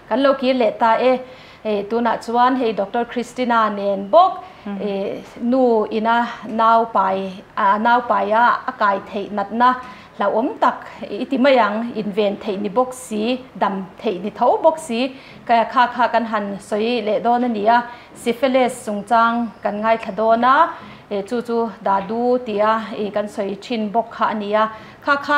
Kan lo kir leh ta e. Hei tunah chuan hei Doctor Christina nen bawk nu ina nau pai nau paia a kai theih natna hlauhawm tak i ti mai ang, inven theih ni bawk si, dam theih ni tho bawk si kha kha kan han sawi leh dawn a ni a. Syphilis chungchang kan ngaithla dawn a, chu chu Dadu tia kan sawi thin bawk kha a ni a. Kha kha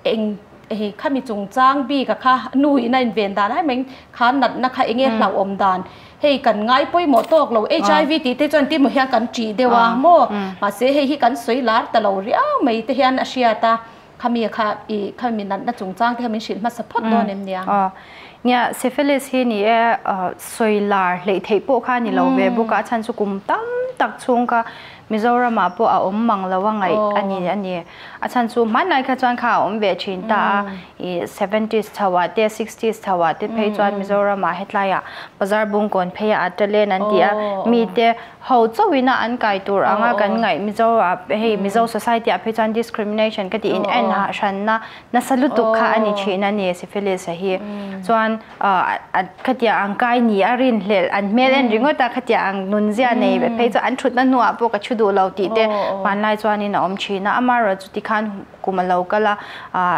eng hei khami chungchang bik a kha nu in a inven dan ai mai kha natna kha enge hlauhawm dan hei kan ngai pawimawh tawk lo HIV tih te chuan timo hian kan ṭih deuh a maw mahse hei hi kan sawi lar ta lo riau mai te hian a hriat a khami kha ih khami natna chungchang te kha min hrilh hmasa phawt dawn em nia. Nia syphilis hi ni e sawi lar hleih theih pawh kha ni lo ve bawk a a chhan chu kum tam tak chhung kha Mizoramah pawh a awm mang lo a ngaih a ni a ni. A chhan chu hmanlai kha chuan kha a awm ve thin ta a, ih seventies chho ah te sixties chho ah te phei chuan Mizoramah hetlaiah bazar bungkawn phei ah talent an ti a, mite ho chauhin a an kai tur anga kan ngaih Mizo ah hei Mizo society ah phei chuan discrimination ka tih in en hah hranna nasa lutuk kha a ni thin a ni syphilis a hi. Chuan Khatia ang kai ni a rinhlelh an hmel en ringawt a, khatia ang nunzia nei ve phei chu an thutna hnuah pawh ka thu duh lo tih te hmanlai chuanin a awm thin a. Amaherawh chu tikhan kum a lo kal a,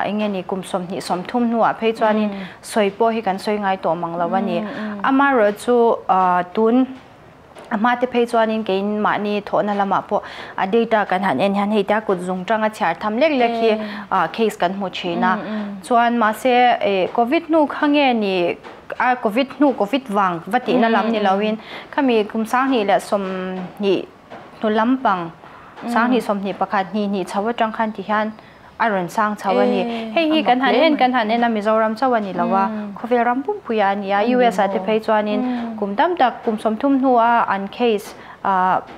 eng nge ni kum 20 30 hnuah phei chuanin sawi pawh hi kan sawi ngai tawh mang lo a ni. Amaherawh chu tun A hma te phei chuanin keimahni thawhna lamah pawh a data kan han en hian hei tia kut zung tanga chhiar tham lek lek hi case kan hmu thin a. Chuan mahse covid hnu kha nge ni a covid hnu covid vang va tihna lam ni loin khami kum 2020 hnu lampang 2021 hnih hnih chho atang khan ti hian a rawn sang chho a ni. Hei hi kan han en kan han en a Mizoram chauh a ni lo a, khawvel ram pumpui a ni a, US ah te phei chuanin kum tam tak kum 30 hnua an case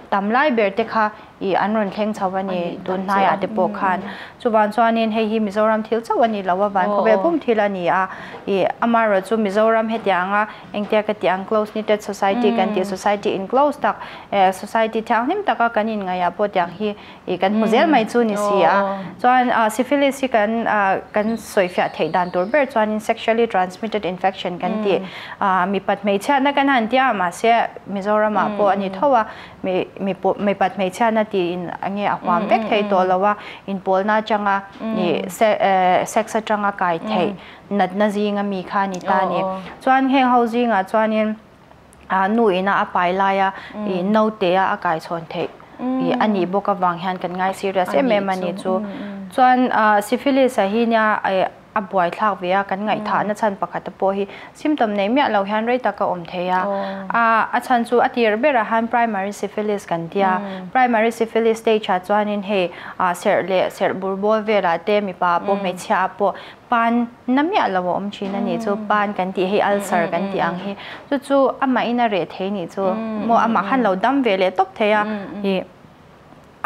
tam lai ber te kha ih an rawn thleng chho a ni tun hnaiah te pawh khan. Chuvang chuanin hei hi Mizoram thil chauh a ni lo a, van khawvel pum thil a ni a, ih amaherawhchu Mizoram hetianga Engtia ka tih ang close knitted society kan tih society in close tak society thianghlim taka kan inngaihah pawh tiang hi i kan hmu zel mai chu ni si a. Chuan syphilis hi kan kan sawifiah theih dan tur ber chuanin sexually transmitted infection kan tih mipat hmeichhiatna kan han tia mahse Mizoramah pawh a ni tho a mi mipat hmeichhiatna tiin enge a huam vek thei tawh lo a inpawlna atanga i sex atanga kai theih natna zinga mi kha a ni ta a ni. Chuan heng ho zingah chuanin nu ina a pai laia i naute a a kaichhawn theih i a nih bawk avang hian kan ngai serious em em a ni chu. Chuan syphilis ah hi nia a buaithlak ve a kan ngaihthahna chhan pakhat te pawh hi symptom nei miah lo hian rei tak a awm thei a. A chhan chu a tir berah han primary syphilis kan tia. Primary syphilis stage ah chuanin hei serh leh serh bur bawl velah te mipa pawh hmeichhia ah pawh Pan na miah lo a awm thin a nih chu, pan kan tih hei ulcer kan tih ang hi, chu chu amahin a reh thei nih chu maw amah khan lo dam ve leh tawp thei a, ih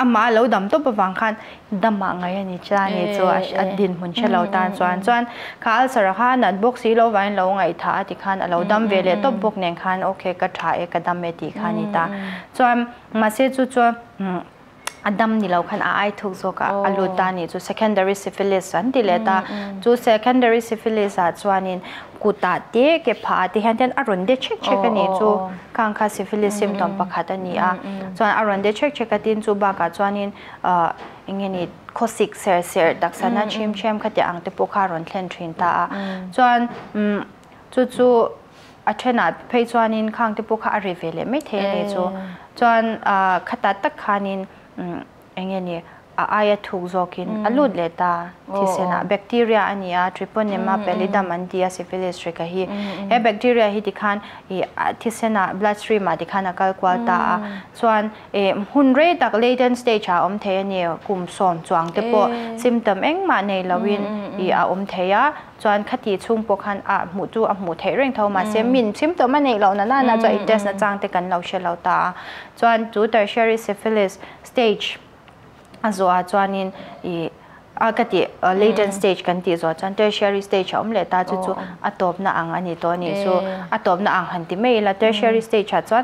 amah lo dam tawp avang khan damah ngai a ni cha nih chu a dinhmun hre lo tan chuan, chuan kha ulcer ah khan nat bawk si lo vangin lo ngaihtha a ti khan a lo dam ve leh tawp bawk nen khan okay ka tha e ka dam e tih kha a ni ta, chuan mahse chu chu. A dam ni lo khan a ai thuk zawk a a lut ta nih chu secondary syphilis an ti leh ta chu secondary syphilis ah chuanin kutah te ke phah ah te hian ten a rawn de chhek chhek a nih chu khang kha syphilis symptom pakhat a ni a chuan a rawn de chhek chhek a tin chu bakah chuanin ah eng nge ni khawsik ser ser taksa na chim chem khatiang ang te pawh kha a rawn thlen thin ta a chuan chu chu A thenah phei chuanin khang te pawh kha a ri ve leh mai thei a ni chu. Chuan khata tak khanin eng nge ni a aia thuk zawkin a lut leh ta thisenah. Bacteria a ni a, Treponema pallidum an ti a syphilis hrika hi. He bacteria hi tikhan ih thisenah blood stream ah tikhan a kal kual ta a. Chuan hun rei tak latent stage ah a awm thei a ni, kum 10 chuang te pawh symptom engmah nei loin ih a awm thei a. Chuan khati chhung pawh khan a hmuh chu a hmuh theih reng tho mahse min symptom a neih loh na nana chuan i test na chang te kan lo hre lo ta a. Chuan chu tertiary syphilis stage a zawh ah chuanin i A ka ti latent stage kan tih zawh chuan tertiary stage a awm leh ta chu chu a tawpna ang a ni tawh a nih chu. A tawpna ang han ti mai ila tertiary stage ah chuan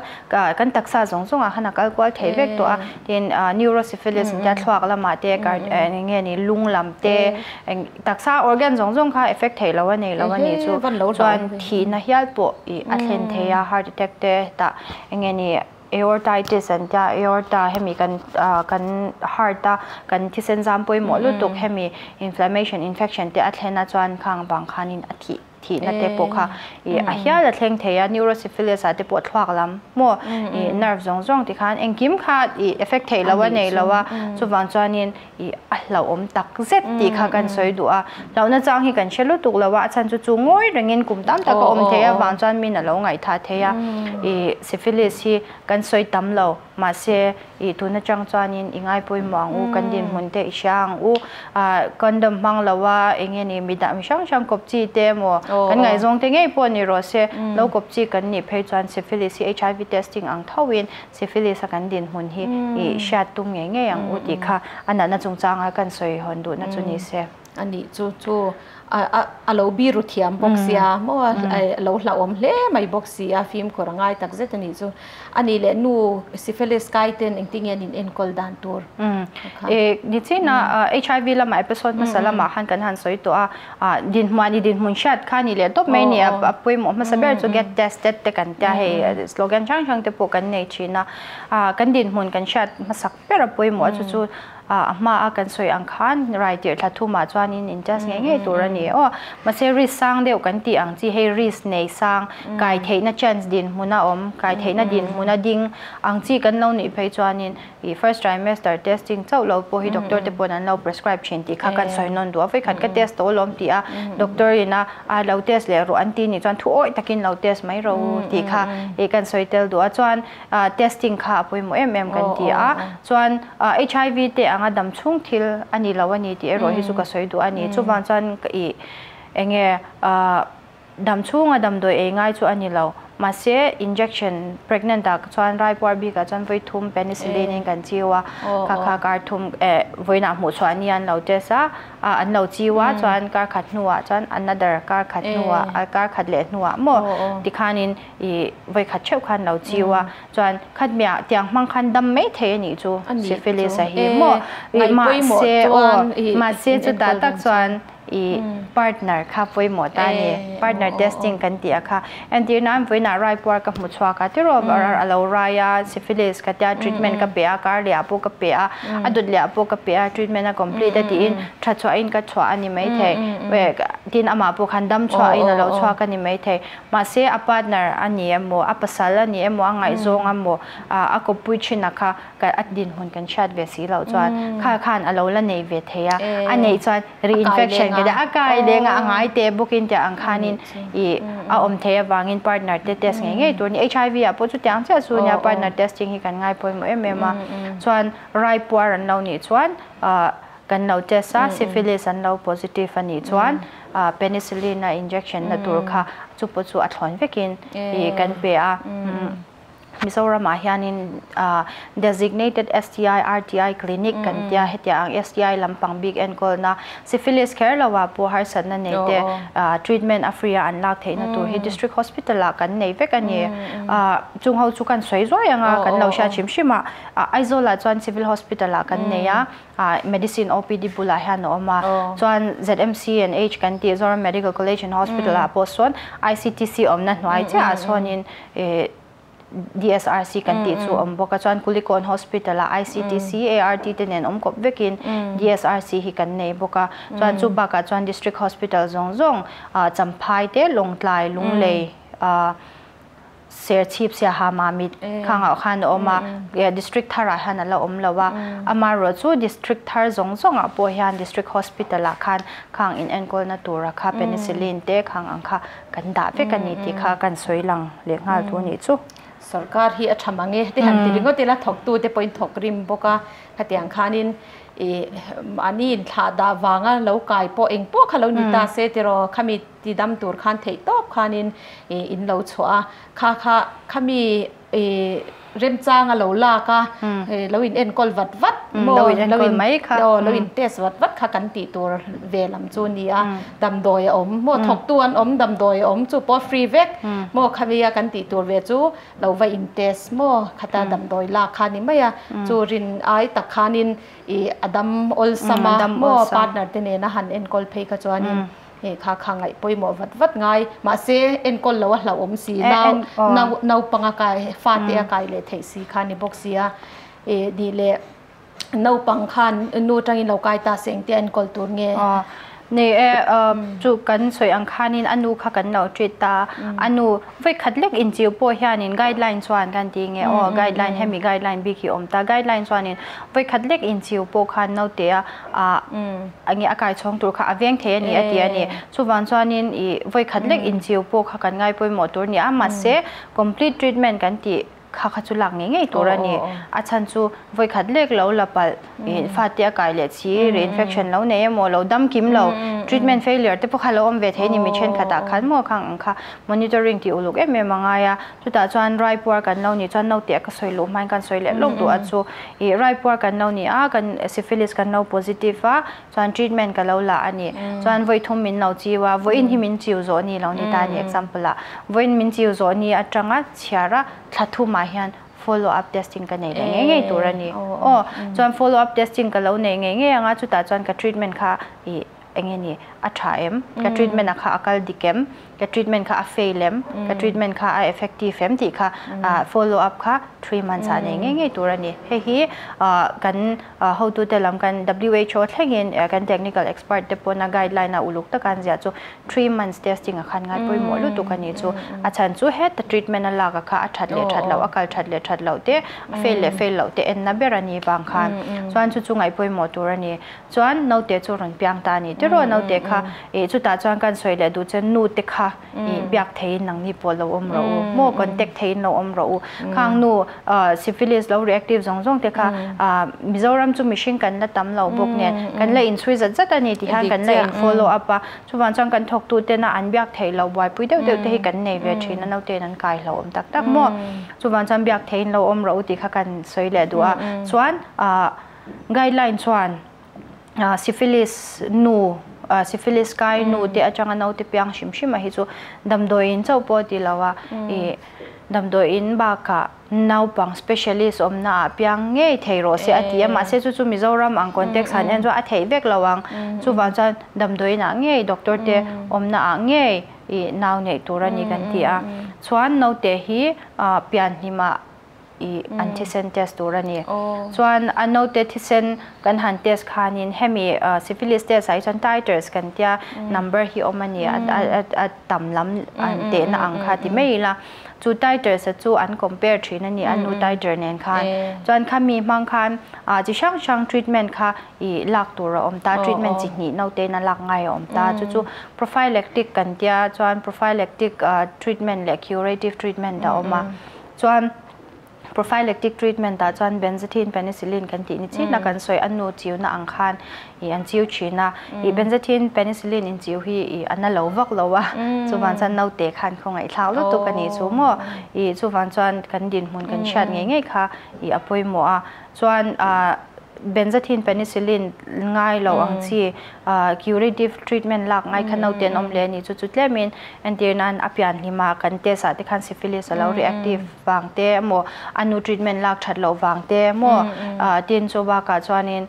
kan taksa zawng zawng ah khan a kal kual thei vek tawh a. Tin neurosyphilis an tia thluak lamah te eng nge ni lung lam te taksa organ zawng zawng kha effect thei lo a nei lo a nih chu. Chuan thihna hial pawh ih a thlen thei a heart attack te tah eng nge ni Aortitis an tia, aorta hemi kan kan heart a kan thisen zam pawimawh lutuk hemi inflammation, infection te a thlen a chuan khang vang khanin a thih thihna te pawh kha ih a hial a thleng thei a, neurosyphilis ah te pawh thluak lam maw ih nerve zawng zawng ti khan engkim kha ih effect theih loh a nei lo a, chuvang chuanin ih a hlauhawm tak zet tih kha kan sawi duh a, hlauhna chang hi kan hre lutuk lo a, a chhan chu chu ngawi rengin kum tam tak a awm thei avang chuan min a lo ngaihthah thei a, ih syphilis hi kan sawi tam lo, mahse ih tun atang chuanin i ngai pawimawh ang u, kan dinhmun te i hria ang u, ah condom hmang lo a eng nge ni mi dah mi hrang hrang kawp chi te emaw kan ngaihzawng te ngei pawh ni rawh se, lo kawp chi kan nih phei chuan syphilis hi HIV testing ang thoin Syphilis a kan dinhmun hi i hriat tum ngei ngei ang u tih kha a natna chungchanga kan sawi hawn duhna chu ni se. A nih chu chu a lo biru thiam bawk sia maw a lo hlauhawm hle mai bawk si a, fimkhur a ngai tak zet a nih chu. A nih leh nu syphilis kai ten engtin nge an in enkawl dan tur kha? Nichin a HIV lamah episode hmasa lamah khan kan han sawi tawh a, Ah dinhmuah ni dinhmun hriat kha ni leh tawp mai ni a pawimawh hmasa ber chu get tested te kan tia hei slogan hrang hrang te pawh kan nei thin a ah kan dinhmun kan hriat hmasak ber a pawimawh chu chu ah a hma a kan sawi ang khan rai tirh thla thumah chuanin in test ngei ngei tur a ni aw mahse risk sang deuh kan tih ang chi hei risk nei sang kai theihna chance dinhmun a awm kai theihna dinhmun a ding ang chi kan lo nih phei chuanin I first trimester testing chauh lo pawh hi doctor te pawn an lo prescribe thin tih kha kan sawi nawn duh a, vawikhat ka test tawh alawm tih a doctor in a a lo test leh rawh an ti nih chuan thu awih takin lo test mai rawh u tih kha i kan sawi tel duh a, chuan testing kha a pawimawh em em kan ti a, chuan HIV te anga dam chhung thil a ni lo a ni tih erawh hi chu ka sawi duh a ni, chuvang chuan i enge Dam chhunga damdawi ei ngai chu a ni lo. Mahse, injection pregnant ah chuan raipuar bikah chuan vawi thum penicillin in kan chiu a, kha kha kar thum eh vawiinah hmuh chhuah ni an lo test a, an lo chiu a chuan kar khat hnuah chuan another kar khat hnuah kar khat leh hnuah maw tikhanin ih vawi khat theuh khan lo chiu a, chuan khat miah tiang hmang khan dam mai thei a nih chu syphilis a hi maw mahse aw mahse chutah tak chuan I partner kha pawimawh ta a ni. Partner testing kan tih a kha. Entir nan vawiinah raipuar ka hmu chhuak a, tiraw a lo rai a, syphilis ka tia treatment ka pe a, kar leh ah pawh ka pe a, a dawt leh ah pawh ka pe a, treatment a complete a tiin tha chhuahin ka chhuah a ni maithei. Tin amah pawh khan dam chhuahin a lo chhuak a ni maithei. Mahse a partner a ni emaw, a pasal a ni emaw, a ngaihzawng emaw, a kawppui thin a kha ka a dinhmun kan hriat ve si loh chuan kha khan a lo la nei ve thei a, a neih chuan reinfection ka tia a kai leng a a ngai teh bawkin tiah ang khanin ih a awm thei avangin partner te test ngei ngei tur a ni. HIV ah pawh chutiang chiah chu nia partner testing hi kan ngai pawimawh em em a, chuan raipuar an lo nih chuan ah kan lo test a, syphilis an lo positive a nih chuan ah penicillin a injection na tur kha chu pawh chu a thlawn vekin ih kan pe a. Mizoramah hianin Designated STI RTI Clinic kan tia hetiang ang STI lampang bik enkawlna syphilis kher loah pawh harsatna nei te treatment a free a an lak theihna tur hi District Hospital ah kan nei vek a ni. Chung ho chu kan sawi zuai ang a, kan lo hriat hrim hrim a. Aizawlah chuan Civil Hospital ah kan nei a. Medicine OPD bulah hian a awm a, chuan ZMC and H kan tih Zoram Medical College and Hospital ah pawh sawn ICTC awmna hnuai chiah ah sawnin DSRC kan tih chu a awm bawk a, chuan Kulikawn Hospital ah ICTC, ART te nen awm kawp vekin DSRC hi kan nei bawk a, chuan chu bakah chuan District Hospital zawng zawng Champhai te, Lawngtlai, Lunglei, Serchhip Siaha Mamit khangah khan a awm a, District tharah hian a la awm lo a, amaherawhchu District thar zawng zawngah pawh hian District Hospital ah khan khang in enkawlna tura kha penicillin te khang ang kha kan dah vek a ni tih kha kan sawi lang leh nghal thu nih chu. Sorkar hi a tha mang e te han ti ringawt ila thawktute pawhin thawk rim bawk a, khatiang khanin ih mahni inthlah dah vanga lo kai pawh eng pawh kha lo ni ta se tiraw khami Ti dam tur khan theih tawp khanin in lo chhuah a, kha kha khami Remchang a lo lak a, lo in enkawl vat vat maw, lo in enkawl mai kha, aw lo in test vat vat kha kan tih tur ve lam chu a ni a, damdawi a awm maw, thawktu an awm, damdawi a awm chu pawh free vek maw, khawia kan tih tur ve chu lo va in test maw, khata damdawi lak kha a ni mai a, chu rin ai tak khanin ih a dam awlsam a maw, partner te nena han enkawl phei kha chuanin. Hei kha kha ngaih pawimawh vat vat ngai. Mahse, enkawl lo a hlauhawm si, nau nau naupang a kai, fate a kai leh theih si kha a ni bawk si a. Ih nih leh naupang khan nu atangin lo kai ta se engtia enkawl tur nge? Nei e, chu kan sawi ang khanin a nu kha kan lo treat ta a. A nu Vawikhat lek inchiu pawh hianin guideline chuan kan ti nge aw, guideline hemi guideline bik hi awm ta, guideline chuanin vawikhat lek inchiu pawh khan naute a ah enge a kai chhawng tur kha a veng thei a ni a ti a ni. Chuvang chuanin ih vawikhat lek inchiu pawh kha kan ngai pawimawh tur a ni a, mahse complete treatment kan tih kha kha chu lak ngei ngei tur a ni. A chhan chu vawikhat lek lo la palh ih fate a kai leh chi reinfection lo nei emaw lo dam kim lo treatment failure te pawh kha lo awm ve thei a ni mi thenkhatah khan maw khang ang kha monitoring tih uluk em em a ngai a. Chutah chuan raipuar kan lo nih chuan naute a ka sawi luh hmain kan sawi leh lawk duh a chu ih raipuar kan lo ni a kan syphilis kan lo positive a chuan treatment ka lo la a ni. Chuan vawi thum min lo chiu a vawiin hi min chiu zawh ni lo ni ta a ni example ah vawiin min chiu zawh ni atanga chhiar a thla thumah hian follow up testing ka nei leh ngei ngei tur a ni. Aw, chuan follow up testing ka lo nei ngei ngei ang a, chutah chuan ka treatment kha ih eng nge ni, a tha em, ka treatment a kha a kal dik em, ka treatment kha a fail em, ka treatment kha a effective em tih kha follow up kha 3 months ah nei ngei ngei tur a ni. Hei hi kan hotute lam kan WHO thlengin kan technical expert te pawna guideline a uluk taka an ziah chu 3 months testing a khan ngai pawimawh lutuk a ni chu. A chhan chu heta treatment a lak a kha a that leh that loh, a kal that leh that loh te, a fail leh fail loh te enna ber a ni vang khan chuan chu chu ngaih pawimawh tur a ni. Chuan naute chu rawn piang ta a ni tiraw, naute kha ih chutah chuan kan sawi leh duh chuan nu te kha ih biak theiin nangni pawh lo awm rawh u maw, contact theiin lo awm rawh u. Khang nu syphilis lo reactive zawng zawng te kha Mizoram chu mihring kan la tam lo bawk nen kan la inchhui zat zat a ni ti hian kan la in follow up a, chuvang chuan kan thawktu tena an biak theih loh buaipui deuh deuh te hi kan nei ve thin a, naute in an kai hlauhawm tak tak maw. Chuvang chuan biak theiin lo awm rawh u tih kha kan sawi leh duh a. Chuan guideline chuan syphilis nu, syphilis kai nu te atanga naute piang hrim hrim a hi chu damdawiin chauh pawh ti lo a, ih damdawiin bakah naupang specialist awmna ah piang ngei thei rawh se a ti a, mahse chu chu Mizoram ang context han en chuan a theih vek lo ang, chuvang chuan damdawiin ah ngei doctor te awmna ah ngei ih nau neih tur a ni kan ti a, chuan naute hi pian hlimah ih an thisen test tur a ni. Chuan a naute thisen kan han test khanin hemi syphilis test ah hi chuan titers kan tia number hi awm a ni a tam lam an tehna ang kha ti mai ila chu titers a chu an compare thin a ni a nu titer nen khan. Chuan khami hmang khan chi hrang hrang treatment kha ih lak tur a awm ta, treatment chi hnih naute in a lak ngai a awm ta, chu chu prophylactic kan tia chuan prophylactic treatment leh curative treatment a awm a. Chuan prophylactic treatment ah chuan benzathine penicillin kan tih ni chin a kan sawi a nu chiu na ang khan ih an chiu thin a, ih benzathine penicillin in chiu hi ih a na lo vak lo a, chuvang chuan naute khan khawngaihthlak lutuk a nih chu maw, ih chuvang chuan kan dinhmun kan hriat ngei ngei kha ih a pawimawh a, chuan ah benzathine penicillin ngai lo ang chi curative treatment lak ngai kha naute an awm leh a ni chu chu tlemin entir nan a pian hlim a kan test ah te khan syphilis a lo reactive vang te emaw a nu treatment lak that loh vang te emaw tin chu bakah chuanin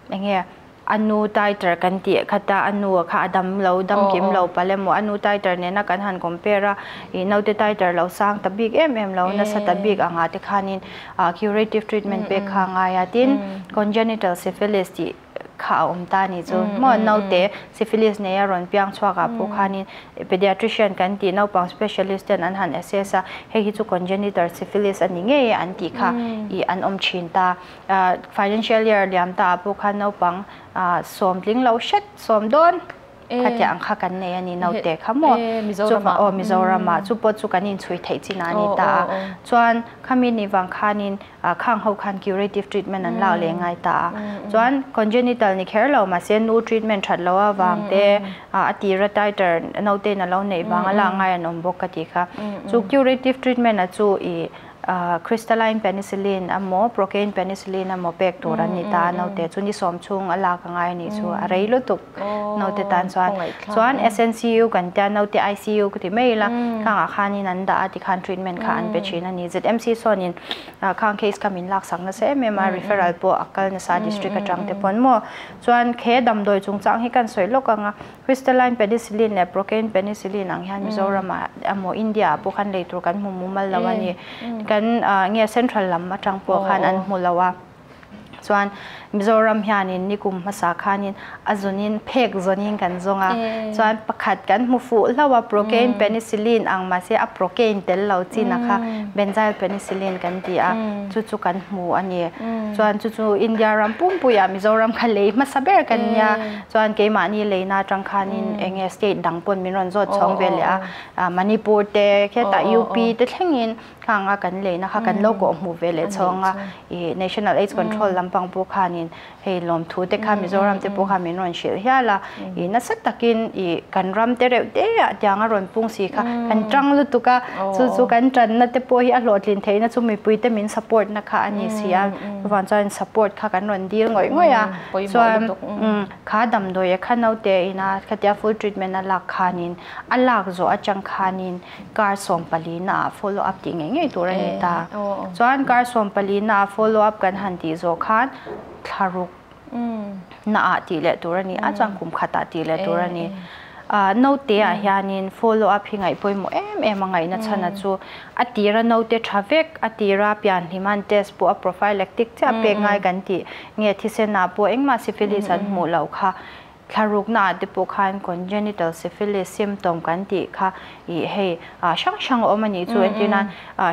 enge a nu titer kan tih khata a nu kha a dam lo dam kim lo palh emaw a nu titer nena kan han compare a ih naute titer lo sang ta bik em em lo nasa ta bik angah te khanin curative treatment pek kha a ngai a, tin congenital syphilis tih kha a awm ta a ni chu maw naute syphilis nei a rawn piang chhuak ah pawh khanin pediatrician kan tih naupang specialist ten an han assess a, hei hi chu congenital syphilis a ni ngei e an tih kha ih an awm thin ta. Financial year liam ta ah pawh khan naupang sawm tling lo hret sawm dawn Khatia ang kha kan nei a ni naute kha maw chu aw Mizoram ah chu pawh chu kan inchhui theih chin a ni ta a, chuan khami ni vang khanin khang ho khan curative treatment an lak leh ngai ta a, chuan congenital ni kher lo mahse nu treatment that loh avang te a tira titer naute in a lo neih vang a lak ngai an awm bawk ka tih kha, chu curative treatment a chu ih. Crystalline penicillin emaw procaine penicillin emaw pek tur an ni ta a, naute chu ni sawm chhung a lak a ngai a nih chu, a rei lutuk naute tan chuan. Chuan SNCU kan tia naute ICU ka ti mai ila, khangah khanin an dah a tikhan treatment kha an pe thin a ni. ZMC sawnin khang case kha min laksak nasa em em a, referral pawh a kal nasa district atang te pawn maw. Chuan he damdawi chungchang hi kan sawi lawk ang a, Crystalline penicillin leh procaine penicillin ang hian Mizoramah emaw India ah pawh khan lei tur kan hmu mumal lo a ni. Kan nge central lam atang pawh khan an hmu lo a. Chuan Mizoram hianin nikum hmasa khanin a zawnin phek zawnin kan zawng a. Chuan pakhat kan hmu fuh hlauh a procaine penicillin ang mahse a procaine tel lo chin a kha benzyl penicillin kan ti a, chu chu kan hmu a ni. Chuan chu chu India ram pumpuiah Mizoram kha lei hmasa ber kan nia. Chuan keimahni leina atang khanin eng nge state dang pawn min rawn zawt chhawng ve leh a, Manipur te khetah UP te thlengin khanga kan leina kha kan lo kawh hmuh ve leh chhawng a, ih National AIDS Control lampang pawh khanin hei lawmthu te kha Mizoram te pawh kha min rawn hrilh hial a, ih nasa takin ih kan ram te reuh te ah tiang a rawn pung si kha kan tang lutuk a, chu chu kan tanna te pawh hi a hlawhtlin theihna chu mipui te min support na kha a ni si a, chuvang chuan support kha kan rawn dil ngawih ngawih a. Chuan kha damdawi a kha naute ina khatia full treatment a lak khanin a lak zawh atang khanin kar 14 na ah follow up tih ngei ngei tur a ni ta. Chuan kar 14 na ah follow up kan han tih zawh khan thla ruk na ah tih leh tur a ni a, chuan kum khat ah tih leh tur a ni. Naute ah hianin follow up hi ngaih pawimawh em em a ngaihna chhan a chu a tira naute tha vek a tira pian hliman test pawh a prophylactic chiah pek ngai kan tih nge thisen ah pawh engmah syphilis an hmuh loh kha thlarukna ah te pawh khan congenital syphilis symptom kan tih kha ih hei hrang hrang a awm a nih chu entir nan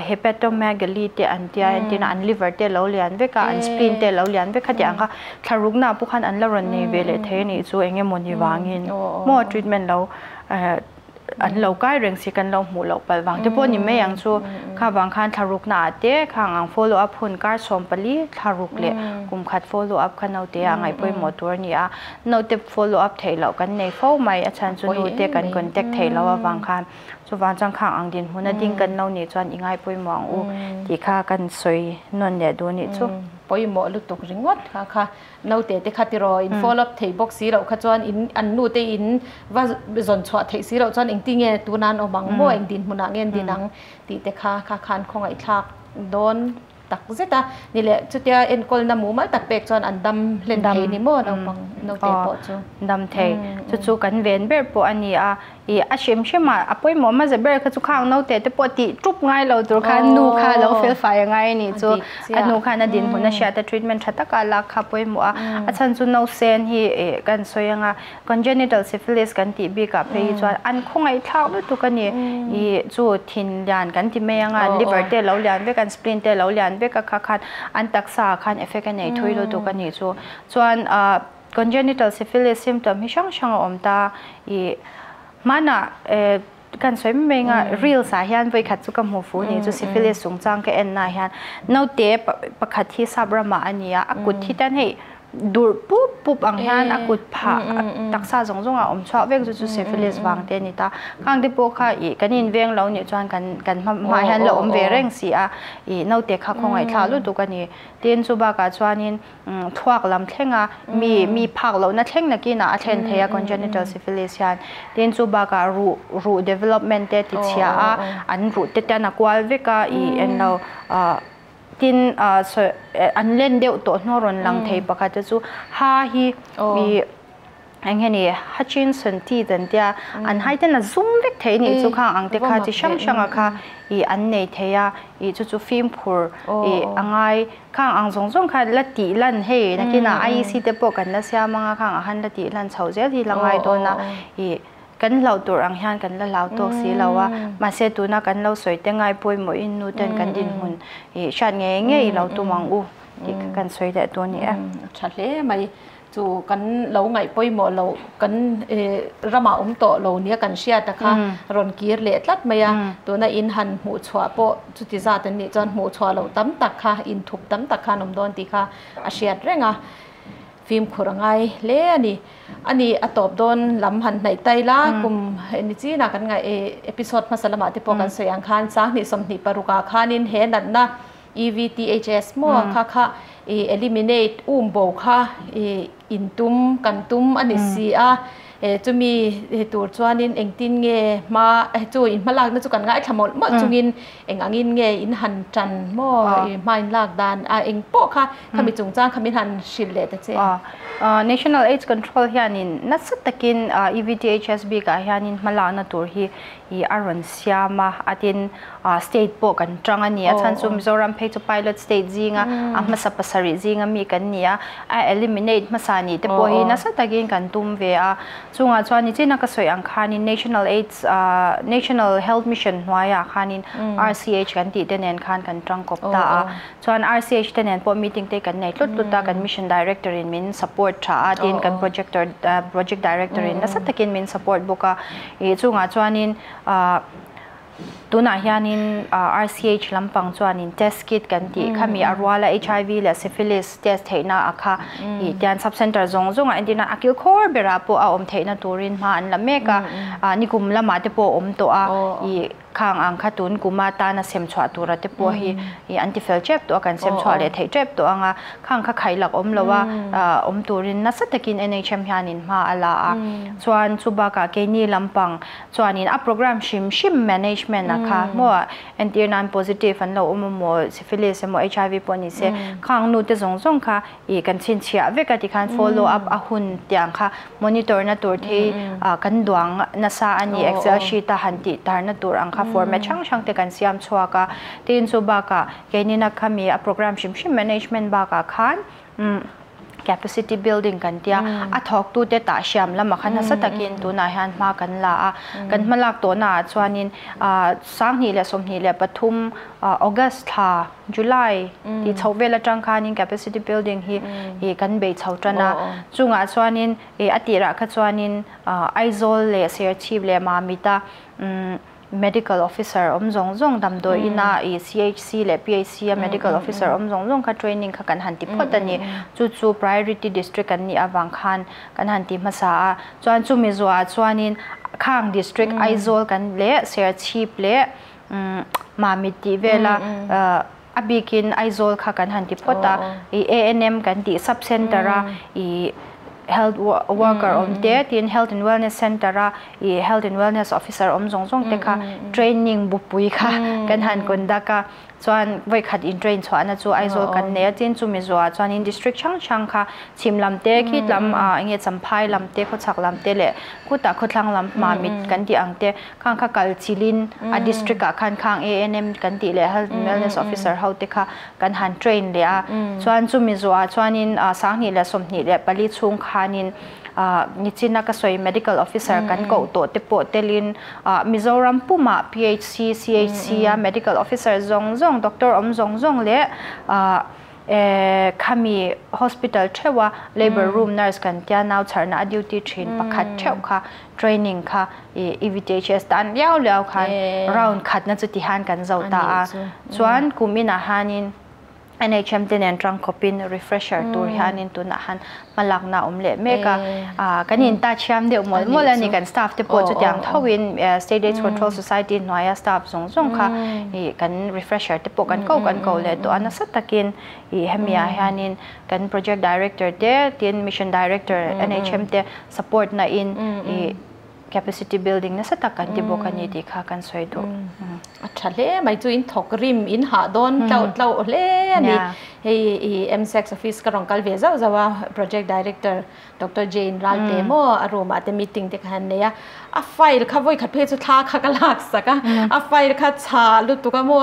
hepatomegaly te an tia entir nan an liver te lo lian vek a an spleen te lo lian vek khatiang kha thlarukna ah pawh khan an la rawn nei ve leh thei a nih chu eng emawni vangin maw treatment lo an lo kai reng si kan lo hmuh loh palh vang te pawh ni mai ang chu kha vang khan thlarukna ah te khang ang follow up hun kar 14 thlaruk leh kum khat follow up kha naute ah ngaih pawimawh tur a ni a naute follow up theih loh kan nei fo mai a chhan chu nute kan contact theih loh avang khan chuvang chuan khang ang dinhmun a ding kan lo nih chuan i ngai pawimawh ang u tih kha kan sawi nawn leh duh nih chu. Pawimawh lutuk ringawt kha kha Naute te kha tiraw in follow up thei bawk si loh kha chuan in an nu te in va zawn chhuah theih si loh chuan engti nge tuna an awm ang maw eng dinhmunah nge an din ang tih te kha kha khan khawngaihthlak dawn tak zet a ni leh chutia enkawlna mumal tak pek chuan an dam hlen thei ni maw naupang naute pawh chu. Dam thei chu chu kan ven ber pawh a ni a. I a hrim hrim a, a pawimawh hmasa ber kha chu khang naute te pawh tih tup ngai lo tur khan nu kha a lo fel fai a ngai a nih chu. A hnu khan a dinhmun a hriat a treatment tha taka lak kha pawimawh a. A chhan chu nausen hi ih kan sawi anga congenital syphilis kan tih bikah phei hi chuan an khawngaih thlak lutuk a ni. Ih chu thin lian kan ti mai anga an liver te lo lian vek an spleen te lo lian vek a kha khan an taksa ah khan effect a nei thui lutuk a nih chu. Chuan ah Congenital syphilis symptom hi hrang hrang a awm ta. I hmanah kan sawi mai mai anga reels ah hian vawi khat chu ka hmu fu ni chu syphilis chungchang ka en na hian naute pakhat hi sap ramah a ni a, a kut hi tan hei durh pup pup ang hian a kut phah taksa zawng zawng ah a awm chhuak vek chu chu syphilis vang te a ni ta. Khang te pawh kha i kan inveng lo nih chuan kan kan hma hmaah hian la awm ve reng si a, i naute kha khawngaihthlak lutuk a ni. Tin chu bakah chuanin Thuak lam thlenga mi mi phak lohna thleng nakinah a thlen thei a congenital syphilis hian. Tin chu bakah ruh ruh development te ti chhia a an ruh te ten a kual vek a i en lo tin an len deuh tawh hnuah rawn lang thei pakhat te chu ha hi i Eng nge ni Hutchinson tih an tia an hai ten a zum vek thei nih chu khang ang te kha chi hrang hrang a kha ih an nei thei a ih chu chu fimkhur ih a ngai khang ang zawng zawng kha la tih lan hei nakinah IEC te pawh kan la siam anga khang ah khan la tih lan chhoh zel hi la ngai dawn a ih kan hlauh tur ang hian kan la hlau tawk si lo a mahse tuna kan lo sawi te ngai pawimawh in nu ten kan dinhmun ih hriat ngei ngei i lo tum ang u tih kha kan sawi leh dawn ni e. Tha hle mai. Chu kan lo ngaih pawimawh loh kan ramah awm tawh lo nia kan hriat a kha rawn kir leh tlat mai a, tuna in han hmuh chhuah pawh chuti zat an nih chuan hmuh chhuah loh tam tak kha inthup tam tak khan awm dawn tih kha a hriat reng a. Fim khur angai hle ani. Ani a tawp dawn lam han hnaih tai la kum ni china kan ngai episode hmasa lamah te pawh kan sawi ang khan 2026 ah khanin he natna EVTHS maw kha kha eliminate bo kha in tum kan tum ani si a chumi tur chuanin engtin nge hma chu in hmalak na chu kan ngai thlamol mol chungin eng angin nge in han tan mo hma in lak dan a eng pawh kha khami chungchang khami han hril leh ta che. National AIDS Control hianin nasa takin EVTHSB ka hianin hmalak na tur hi i aron siama atin state po kan tang ani a chan chu Mizoram phei chu pilot state zinga a hmasa pasari zinga mi kan nia a eliminate hmasa ni te po hi nasa takin kan tum ve a chunga chuan ni china ka soi ang khanin National AIDS National Health Mission hnuaia khanin RCH kan ti te nen khan kan tang kop ta a chuan RCH te nen po meeting te kan nei tlut tlut ta kan mission director in min support tha a tin kan projector project director in nasa takin min support boka e chunga chuanin tuna hianin RCH lampang chuanin test kit kan ti khami arwala HIV la syphilis test theina akha i tian sub center zong zonga entina akil khor bera po a om theina turin ma an la meka nikum lama te po om to a i khang ang khatun kuma ta na sem chwa tura te po hi i antifel chep to kan sem chwa le thei chep to anga khang kha khai lak om lowa om turin na satakin NHM hianin ma ala a chuan chuba ka ke ni lampang chuanin a program shim shim management na kha mo anti non positive an lo om mo syphilis mo HIV po ni se khang nu te zong zong kha i kan chin chia ve ka ti khan follow up a hun tiang kha monitor na tur the kan duang na sa ani excel sheet ta han ti tar na tur ang kha format chang chang te kan siam chuaka tin chu ba ka ke ni na khami a program shim shim management ba ka khan capacity building kan tia a thok tu te ta siam lama khan sa takin tu na hian ma kan la a kan malak to na chuanin 2023 August tha July ti chhovela tang khanin capacity building hi hi kan bei chhotana chunga chuanin e atira kha chuanin Aizawl le Serchhip le Mamita medical officer om zong zong dam do ina e CHC le PHC a medical officer om zong zong kha training kha kan han ti phot ani chu chu priority district kan ni awang khan kan han ti hmasa a chuan chu mi zuwa chuanin khang district Aizawl kan le Serchhip le Mamit ti vela abikin Aizawl kha kan han ti phota e ANM kan ti sub center a e health worker om te tin health and wellness center a e health and wellness officer om zong zong te kha training bupui kha kan han kondaka chuan voi khat in train chuan chu Aizawl kan ne tin chu mi zuwa chuan in district chang chang kha chim lam te khit lam a nge champhai lam te kho chak lam te le kuta khothlang lam Mamit kan ti ang te khang kha kal chilin a district a khan khang ANM kan ti le health and wellness officer ho te kha kan han train le a chuan chu mi zuwa chuan in 2024 chung khanin nichina ka soi medical officer kan ko to te po telin Mizoram puma PHC CHC a medical officer zong zong doctor om zong zong le khami hospital thewa labor room nurse kan tia naw charna duty thin pakhat theu kha training kha EVTHS tan liao liao khan round khat na chu ti han kan zo ta a chuan kumina hanin NHM ten trang kopin refresher tur hianin tu na han malak na omle meka kanin ta chiam deuh mol mol ani kan staff te pawh chu tiang thawin State AIDS Control Society hnuaia staff zawng zawng kha i kan refresher te pawh kan ko le to ana sa takin i hemia hianin kan project director te tin mission director NHM te support na in i capacity building na sa takan ti bokani ti kha kan soi du a thale mai chu in thok rim in ha don tlau tlau le ani hei i MSEX office ka rong kal ve zau zawa project director Dr. Jane Ralte mo aroma te meeting te khan ne ya a file kha voi khat phe chu tha kha ka lak saka a file kha cha lu tu ka mo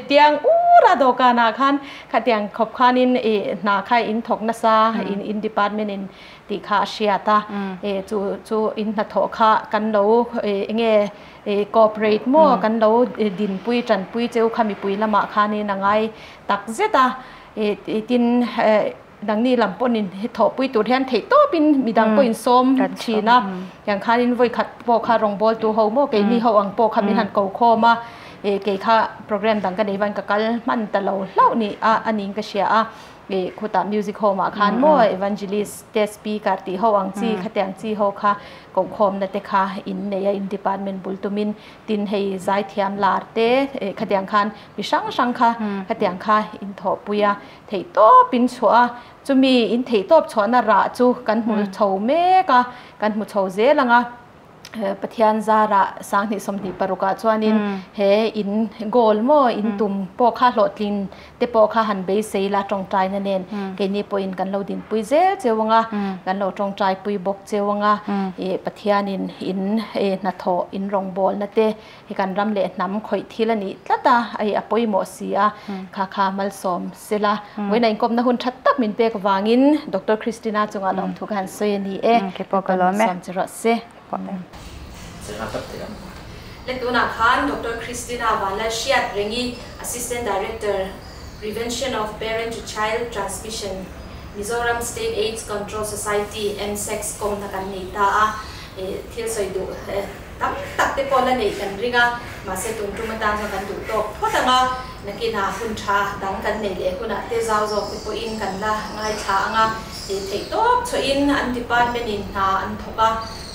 tiang ura do ka na khan kha tiang khop khanin e na kha in thok na sa in department in ti kha sia ta e chu chu in na tho kha kan lo nge cooperate mo kan lo din pui tran pui cheu khami pui lama khani na ngai tak zeta e tin dang ni lam ponin tho pui tur hian thei to pin midang po in som thina yang khanin voi khat po kha rong bol tu ho mo ke ni ho ang po kha min han ko kho ma e ke kha program dang ka nei van ka kal man ta lo hlau ni a aning ka sia a Khuta music home ah khan maw evangelist te speaker tih ho ang chi khatiang chi ho kha kohkhawmna te kha in nei a in department bul tumin tin hei zaithiam lar te khatiang khan mi hrang hrang kha khatiang kha in thawhpui a theih tawp in chhuah a chumi in theih tawp chhuahna rah chu kan hmu chho mek a kan hmu chho zel ang a. Pathian zarah 2026 ah chuanin he in goal maw in tum pawh kha hlawhtlin te pawh kha han beisei la tawngtaina nen keini pawhin kan lo dinpui zel cheu anga kan lo tawngtaipui bawk cheu anga Pathianin in hnathawh in rawngbawlna te hi kan ram leh hnam khawih thil a nih tlat a hei a pawimawh si a kha kha malsawm sela vawiin a inkawmna hun that tak min pek vangin Doctor Christina chungah lawmthu ka han sawi a ni e malsawm che rawh se. Le tunah khan Doctor Christina Vanlalhriat Rengi Assistant Director Prevention of Parent to Child Transmission Mizoram State Aids Control Society MSACS kawmna kan nei ta a thil sawi duh Tam tak te pawh la neih kan ring a, mahse tum tum atan chuan kan duh tawk phawt ang a, nakinah hun tha dang kan neih leh hunah te zau zawk te pawhin kan la ngaithla ang a, tih theih tawp chhuahin an department in hna an thawk a,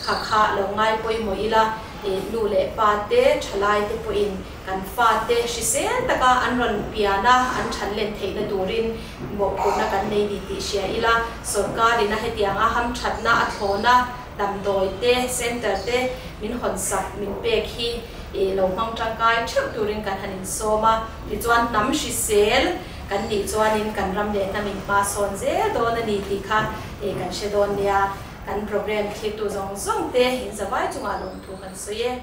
kha kha lo ngai pawimawh ila, ih nu leh pa te, thalai te pawhin kan fa te hrisel taka an rawn pian a, an than len theihna turin mawhphurhna kan nei ni tih hria ila, sawrkarin a hetianga hamthatna a thlawn a, Damdawi te, center te min hawn sak min pek hi i lo hmang tangkai theuh turin kan han insawm a. Tichuan hnam hrisel kan nih chuanin kan ram leh hnam in hma sawn zel dawn a ni tih kha i kan hre dawn nia. Kan program thirtu zawng zawng te in zavai chungah lawmthu kan sawi e.